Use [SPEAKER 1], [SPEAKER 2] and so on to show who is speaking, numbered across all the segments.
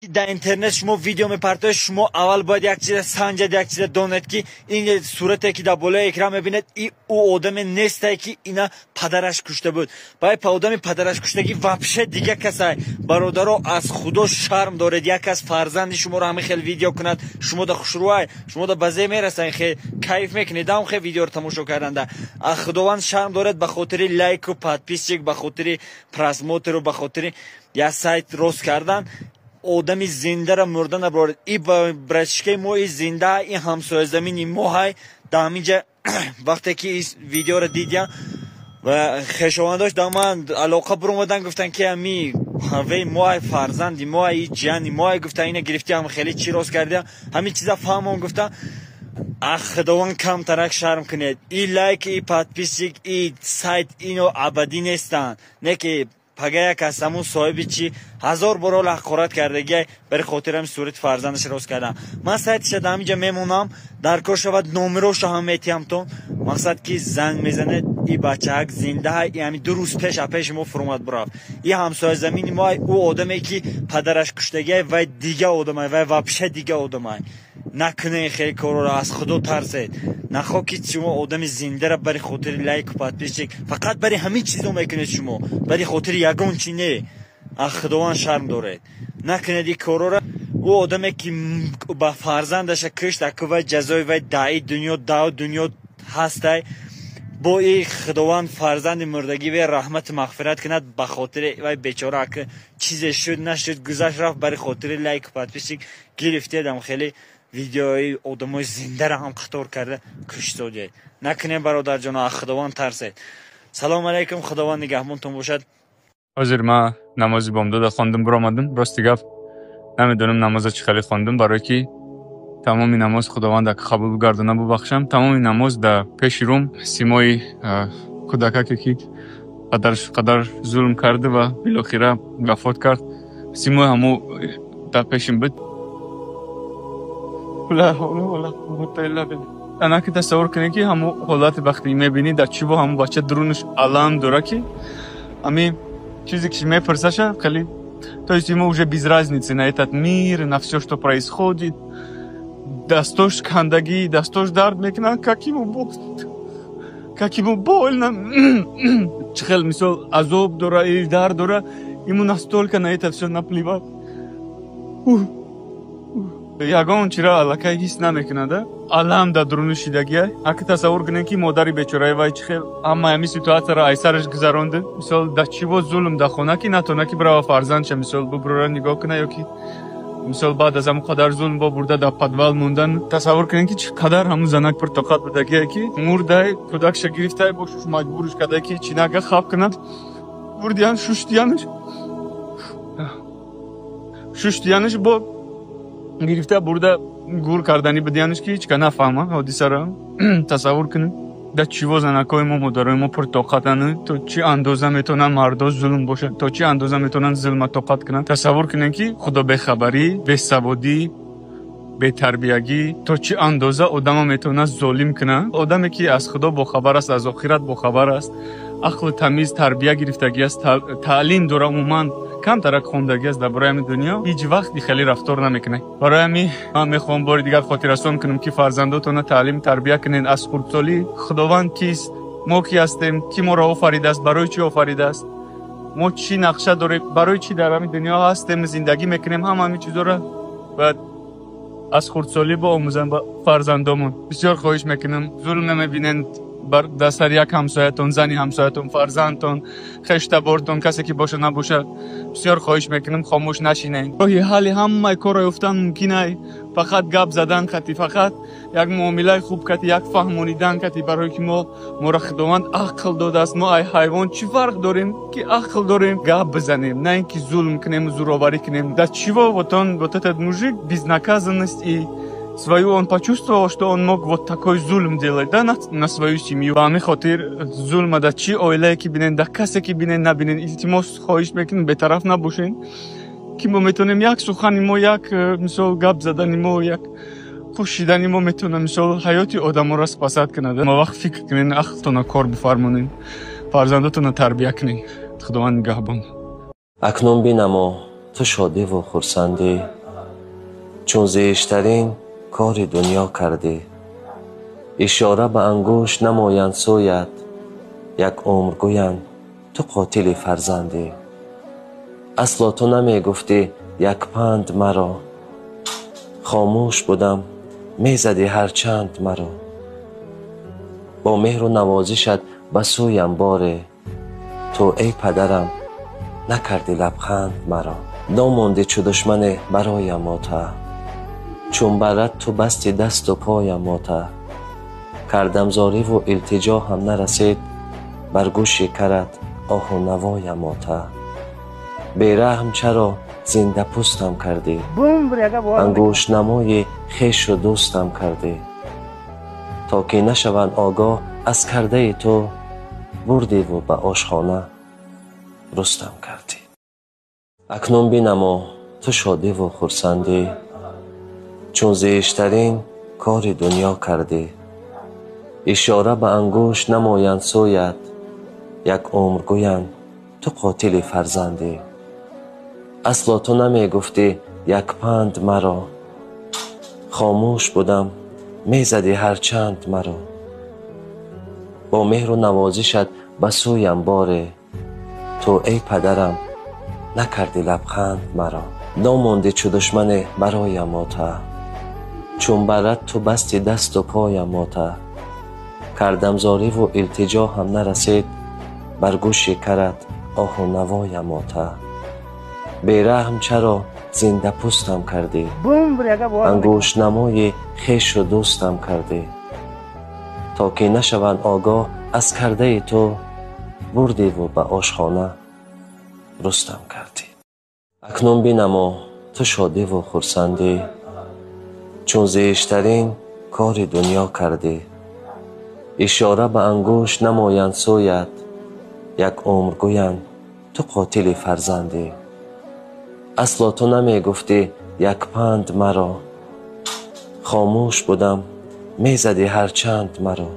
[SPEAKER 1] Дар интернет шумо видео мепартоед, шумо аввал бояд як чиза санҷед, як чиза донед, ки ин сурате, ки дар болои экран мебинед, и ӯ одаме нестае, ки ина падараш кушта буд. Бай одами падараш куштагӣ вообще дига касай. Бародаро, аз Худо шарм доред. Як кас фарзанди шуморо ҳамин хел видео кунад, шумо да хушрӯай, шумо да базе мерасанд, хе кайф мекунед ам хе видеоро тамошо карданда. Аз Худованд шарм доред, ба хотири лайку подписчик, ба хотири просмотру, ба хотири як сайт рост кардан одами зиндара мурда набароред. И братишкаи мо и зинда, и ҳамсоязамини мо ҳай. Дар ҳаминҷа вақте ки видеоро дидям ва хешовандош дар ман алоқа биромадан, гуфтанд, ки ами вей моай, фарзанди моай, и ҷияни моай. Гуфтан, ина гирифтиам, хеле чӣ рост кардиам, ҳамин чиза фаҳмон. Гуфтан, ах, Худованд, камтарак шарм кунед. И лайк, и подписчик, и сайт ино абадӣ нестанд, не ки пага як аз ҳамун соҳиби чи ҳазор бор ола ҳақорат кардагиай, барои хотири ҳами сурати фарзандаш рост кардам. Ман сайтиша дар ҳаминҷа мемонам, дар кор шавад, номероша ҳам метиҳамтон. Мақсад, ки занг мезанед. И бачаак зиндаҳай, и ҳами 2 рӯз пеш а пеши мо фуромад бурафт, и ҳамсоязамини мо. Ӯ одаме, ки падараш куштагиай, вай дига одамай, вай вообще дига одамай. Накунед хеле корро, аз Худо тарсед. Нахо ки шумо одами зиндара бари хотири лайку подписчик, фақат бари ҳамин чизо мекунед шумо, бари хотири ягон чи не. Аз Худованд шарм доред, накунед ин коррора. Ӯ одаме, ки ба фарзандаша кушт, аку вай ҷазои вай даи дунё, дау дунё ҳастай. Бо и Худованд фарзанди мурдагӣ ве раҳмату мағфират кунад. Ба хотири вай бечора ака чизе шуд, нашуд, гузашт, рафт. Бари хотири лайку подписчик гирифтедам, хеле видеои одамои зиндара ҳам қатор карда куштодед. Накунем, бародарҷоно, аз Худованд тарсед. Салому алайкум, Худованд нигаҳбонтон бошад.
[SPEAKER 2] Ҳозир ман намози бомдода хондум, биромадум. Рости гап, намедонам намоза чӣ хеле хондум, барое ки тамоми намоз, Худованд ака қабул бигардона, бубахшам, тамоми намоз дар пеши рум симои кӯдакаке, ки падараш қадар зулм карду ва билохира вафот кард, симои ҳамо дар пешим буд. Ла ҳавла вала қуввата илла билла. Анаки тасаввур кунед, ки ҳамо ҳолати вақте мебинӣ, дар чӣ бо ҳамо бача дурунаш алам дора, ки ами чизе ки мепурсаша хеле, то есть ему уже без разницы на этот мир, на все, что происходит. Дастош кандагӣ, дастош дард мекунад, как ему больно, чӣ хел мисол азоб дора и дард дора, ему настолько на это все наплевать. Ягон чиро аллакай ҳис намекунада, алам дар дуруни шидагия. Аки тасаввур кунед, ки модари бечораи вай чӣ хел ҳамаи ҳамин ситуатсияро айсараш гузаронда. Мисол, да чиво зулм дар хона, ки натона, ки бирава фарзандша, мисол, бубурора, нигоҳ куна, ё ки мисол баъд аз ҳамон қадар зулм бо бурда дар подвал мондан. Тасаввур кунед, ки чӣ қадар ҳамун занак пуртоқат будагие, ки мурдай кӯдакша гирифтай, бошуш маҷбурш карда, ки чинага хаб кунад. Бурдиян, шуштиянаш, шуштиянаш, бо гирифта бурда гур кардани бидиянаш, ки ҳеч ка нафаҳма ҳодисаро. Тасаввур кунед, да чиво занакҳои мо, модарои мо пуртоқатанд, то чӣ андоза метавонанд мардо зулм бошанд, то чӣ андоза метавонанд зулма тоқат кунанд. Тасаввур кунед, ки худо бехабарӣ, бесаводӣ, бетарбиягӣ то чӣ андоза одама метавонад золим кунад. Одаме, ки аз Худо бохабар аст, аз охират бохабар аст, ақлу тамиз, тарбия гирифтагӣ аст, таълим дора, умуман камтарак хондагӣ аст дар бораи ҳамин дунё, ҳеҷ вақт хеле рафтор намекунад. Барои ҳамин ман мехоҳам бори дигар хотиррасон кунам, ки фарзандотонро таълим тарбия кунед аз хурдсолӣ. Худованд кист, мо ки ҳастем, кӣ моро офаридааст, барои чӣ офаридааст, мо чӣ нақша дорем, барои чӣ дар ҳамин дунё ҳастем, зиндагӣ мекунем, ҳама ҳамин чизоро бояд аз хурдсолӣ биомӯзем ба фарзандомон. Бисёр хоҳиш мекунам, зулм намебинед бар дар сари як ҳамсоятон, зани ҳамсоятон, фарзандтон, хештабортон, касе ки боша набошад, бисёр хоҳиш мекунам, хомӯш нашинед. Роҳи ҳалли ҳамаи корро ёфтан мумкин ай фақат гап задан кати, фақат як муомилаи хуб кати, як фаҳмонидан кати, барое ки мо моро Худованд ақл додааст. Мо ай ҳайвон чӣ фарқ дорем, ки ақл дорем? Гап бизанем, на ин ки зулм кунему зӯроварӣ кунем. Да чего вот он, вот этот мужик, безнаказанность и свою он почувствовал, что он мог вот такой зулм делать, да, на свою семью. Ба ҳамин хотир зулма да чӣ оилае ки бинен, да касе ки бинен, набинен, илтимос, хоҳиш мекунем, бетараф набошен, ки мо метавонем як сухани мо, як мисол гап задани мо, як пӯшидани мо метавона, мисол, ҳаёти одаморо спасать кунад. Ма вақт фикр кунен, ақлтона кор бифармонен, фарзандотона тарбия кунен. Худованд нигаҳбон.
[SPEAKER 3] Акнун бинамо. ту шодиву хурсандӣ, чун зиштарин кори дунё кардӣ. Ишора ба ангушт намоянд сӯят, як умр гӯянд ту қотили фарзандӣ. Асло ту намегуфтӣ як панд маро, хомӯш будам, мезадӣ ҳарчанд маро. Бо меҳру навозишат ба сӯям боре, ту эй падарам накардӣ лабханд маро. Домондӣ чу душмане бароям ота, чун барад ту басти дасту поям ота. Кардам зориву илтиҷо ҳам нарасид, бар гӯши карат оҳу навоям ота. Бераҳм чаро зиндапӯстам кардӣ, ангуштнамои хешу дӯстам кардӣ. То ки нашаванд огоҳ аз кардаи ту, бурдиву ба ошхона рустам кардӣ. Акнун бинамо ту шодиву хурсандӣ, чун зиштарин кори дунё кардӣ. Ишора ба ангушт намоянд сӯят, як умр гӯянд ту қотили фарзандӣ. Асло ту намегуфтӣ як панд маро, хомӯш будам, мезадӣ ҳарчанд маро. Бо меҳру навозишат ба сӯям боре, ту эй падарам накардӣ лабханд маро. Домондӣ чу душмане бароям ота, чун барад ту басти дасту поям ота. Кардам зориву илтиҷо ҳам нарасид, бар гӯши карат оҳу навоям ота. Бераҳм чаро зиндапӯстам кардӣ, ангуштнамои хешу дӯстам кардӣ. То ки нашаванд огоҳ аз кардаи ту, бурдиву ба ошхона рустам кардӣ. Акнун бинамо ту шодиву хурсандӣ, чун зиштарин кори дунё кардӣ. Ишора ба ангушт намоянд сӯят, як умр гӯянд ту қотили фарзандӣ. Асло ту намегуфтӣ як панд маро, хомӯш будам, мезадӣ ҳарчанд маро.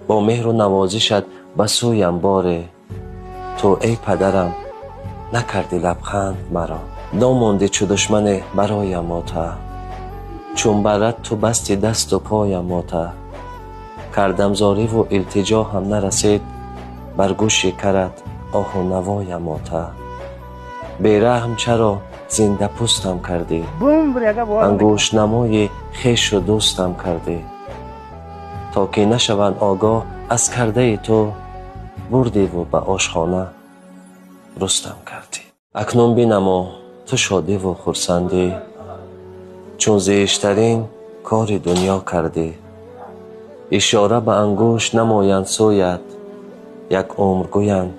[SPEAKER 3] Бо меҳру навозишат ба сӯям боре, ту эй падарам накардӣ лабханд маро. Домондӣ чу душмане бароям ота, чун барад ту басти дасту поям ота. Кардам зориву илтиҷо ҳам нарасид, бар гӯши карат оҳу навоям ота. Бераҳм чаро зиндапӯстам кардӣ, ангуштнамои хешу дӯстам кардӣ. То ки нашаванд огоҳ аз кардаи ту, бурдиву ба ошхона рустам кардӣ. Акнун бинамо ту шодиву хурсандӣ, чун зиштарин кори дунё кардӣ. Ишора ба ангушт намоянд сӯят, як умр гӯянд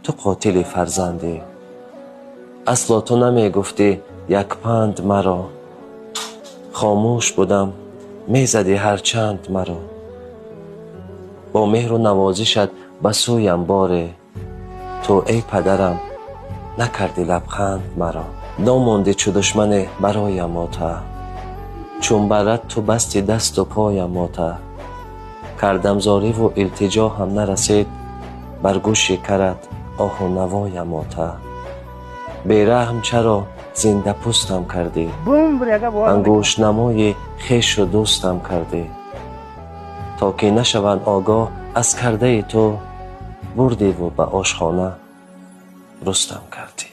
[SPEAKER 3] ту қотили фарзандӣ. Асло ту намегуфтӣ як панд маро, хомӯш будам, мезадӣ ҳарчанд маро. Бо меҳру навозишат ба сӯям боре, ту эй падарам накардӣ лабханд маро. Домондӣ чу душмане бароям ота, чун барад ту басти дасту поям ота. Кардам зориву илтиҷо ҳам нарасид, бар гӯши карат оҳу навоям ота. Бераҳм чаро зиндапӯстам кардӣ, ангуштнамои хешу дӯстам кардӣ. То ки нашаванд огоҳ аз кардаи ту, бурдиву ба ошхона рустам кардӣ.